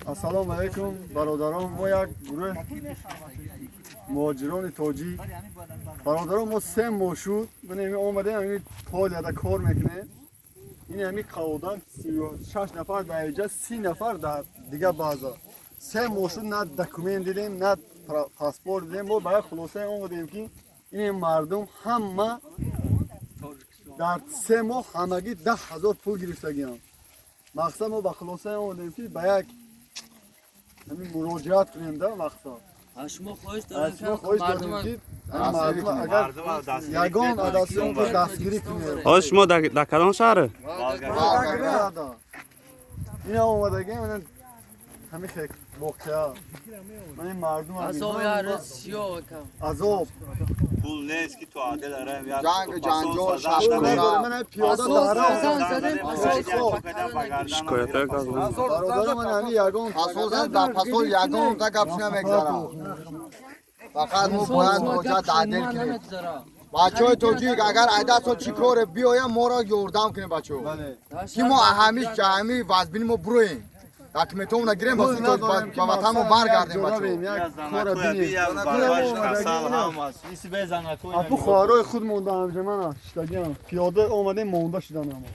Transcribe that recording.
Ассалому алайкум, бародарон. Мо як гурӯҳ муҳоҷирони тоҷик. Бародарон, мо 3 моҳ шуд, бинем, омадем, ҳамин поляда кор мекунем. Ин ҳамин қаводан 36 нафар дар иҷа, 30 нафар дар дигар база. 3 моҳ шуд, на документ дидем, на паспорт дидем. Мо ба як хулосае омадем, ки ин мардум ҳама дар 3 моҳ ҳамагӣ 10 000 пул гирифтагиам. Мақсад, мо ба хулосае омадем, ки ба як ҳамин муроҷиат кунем да, мақсад. Аз шумо хоҳиш Аз шумо хоҳиш дорем, ки ҳамин мардум агар ягон адасион дастгирӣ кунем. Ҳозир шумо дар кадом шаҳр? Волгограда. Ина омадагем, ина ҳамин хел воқеа. Ман ин мардум Азоб ярыз сиёҳ акам. Азоб. Пул нест, ки то адел арам як Ҷанг, ҷанҷол, Пул надорем, ман ҳамин пиёда дар Задем. Шикоятҳои газ. Бародарам, ман ҳамин ягон Пасозан дар пасол ягон та гапш намегзарам. Фақат мо бояд муроҷиат адел кунем. Бачаҳои тоҷик, агар айдасо чӣ коре биёям, моро ёрдам кунем, бачаҳо. Бале. Ки мо ҳамиш ҳами вазбини мо буроем. Документомона гирем, Пул надорем, ки ба ватанмо баргардем, як бачаҳо. ҷоравем, як кора бинем. Апу, хоҳарои худ монда ҳамҷа, мана шиштагиам. Пиёда омадем, монда шудан ҳама.